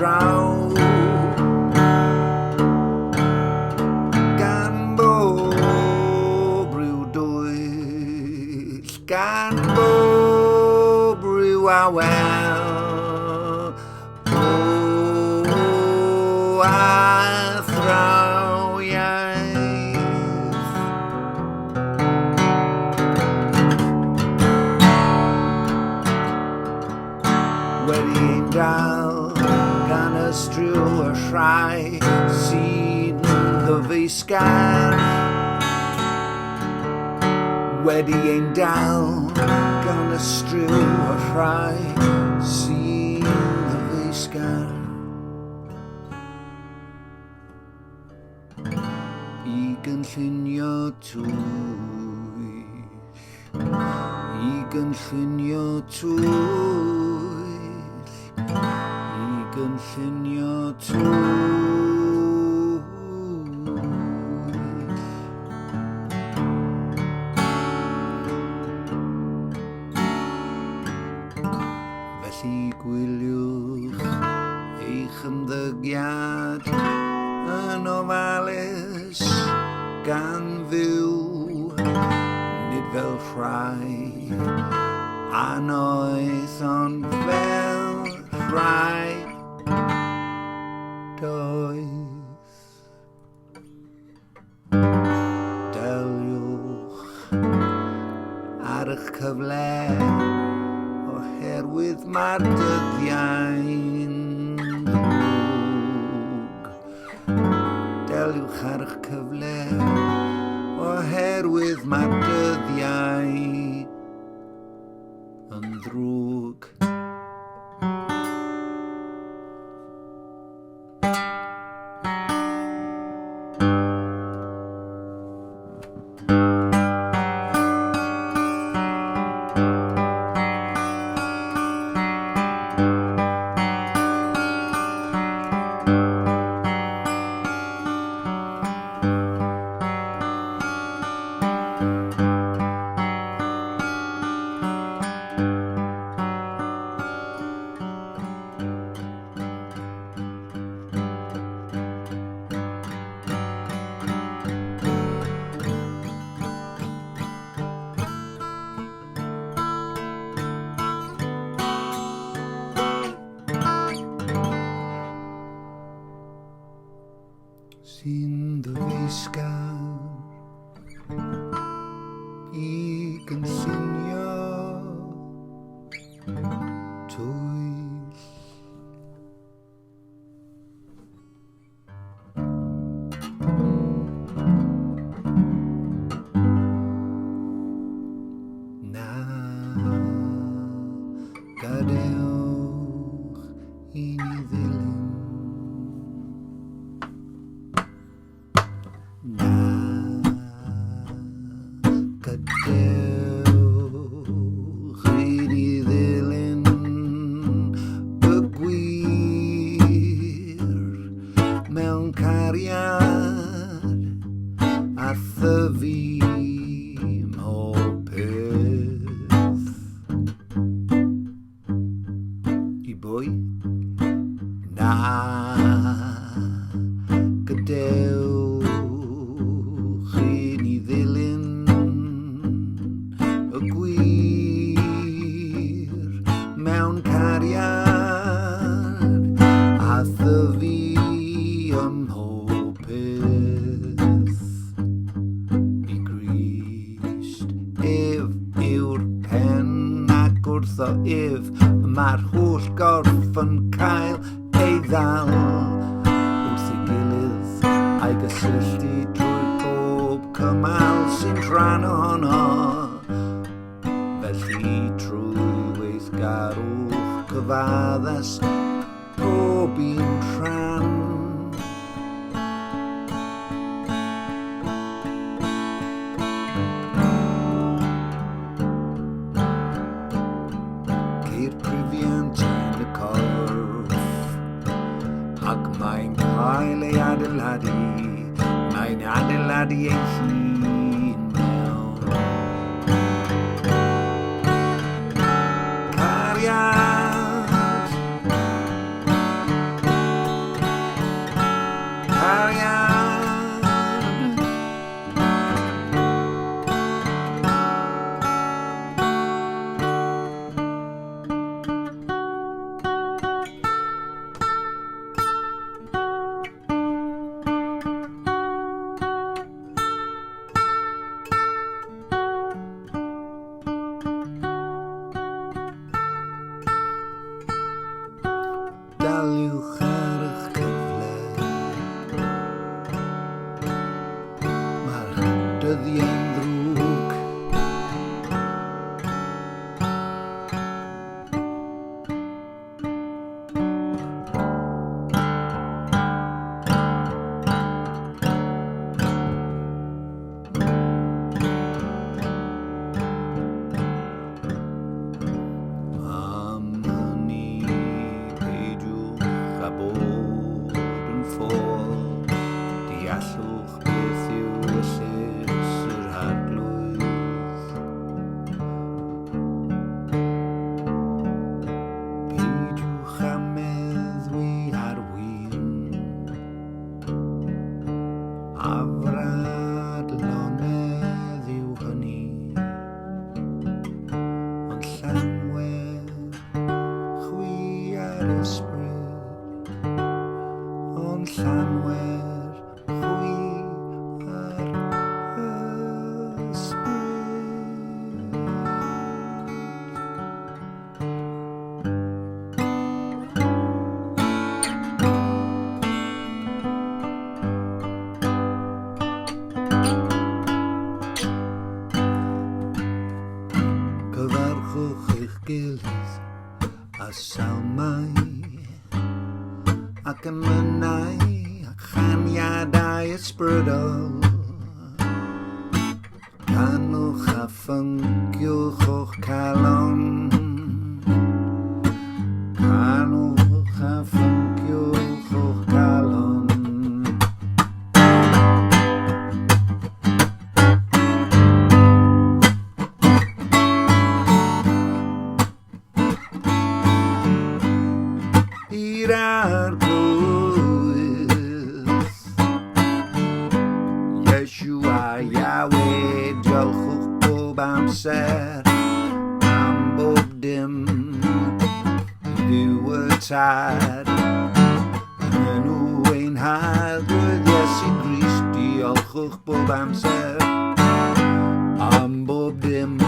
draw. Gan bob rhyw dwyll, gan bob rhyw awel, o athrawiaeth. Wedi ein dal gan ystryw y rhai sy'n ddyfeisgar. Wedi ein dal gan ystryw y rhai sy'n ddyfeisgar. I gynllunio twyll, i gynllunio twyll, i gynllunio twyll. Felly gwyliwch eich ymddygiad yn ofalus gan fyw, nid fel rhai annoeth ond fel rhai doeth. Deliwch ar eich cyfle oherwydd mae'r dyddiau'n ddrwg. Deliwch ar eich cyfle oherwydd mae'r dyddiau yn ddrwg. Sy'n ddyfeisgar i gynllunio twyll. Na, gadewch i ni ddilyn. Na, gadewch i ni ddilyn y gwir mewn cariad a thyfu mhob peth. I bwy? Na, gadewch i ni ddilyn y gwir mewn cariad a thyfu ym mhob peth i Grist. Ef yw'r pen ac wrtho ef mae'r holl gorff yn cael ei ddal wrth ei gilydd a'i gysylltu drwy bob cymal sy'n rhan ohono. Felly trwy weithgarwch cyfaddas pob un rhan. Ceir prifiant yn y corff ac mae'n cael ei adeiladu, mae'n adeiladu ei hun mewn cariad. Daliwch ar eich cyfle. Mae'r dyddiau'n ddrwg. Am hynny, peidiwch â bod yn ffôl, deallwch beth yw ewyllys yr Arglwydd. Peidiwch â meddwi ar win, Afradlonedd yw hynny, ond llanwer chwi ar ysbryd, ond llanwer chwi ar ysbryd. Cyfarchwch eich gilydd a salmau ac emynau a chaniadau ysbrydol. Canwch a ffynciwch o'ch calon. Canwch a ffynciwch o'ch calon. I'r Arglwydd Yeshua Yahweh, diolchwch bob amser am bob dim i Dduw y Tad. Yn enw ein Harglwydd Iesu Grist, diolchwch bob amser am bob dim i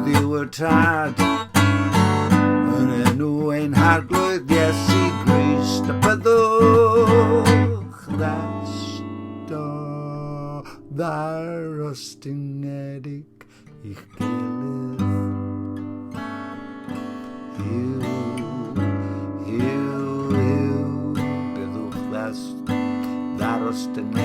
Dduw y Tad. Yn enw ein Harglwydd Iesu Grist, a byddwch ddarostyngedig i'ch gilydd. Huw, huw, huw, byddwch ddarostyngedig.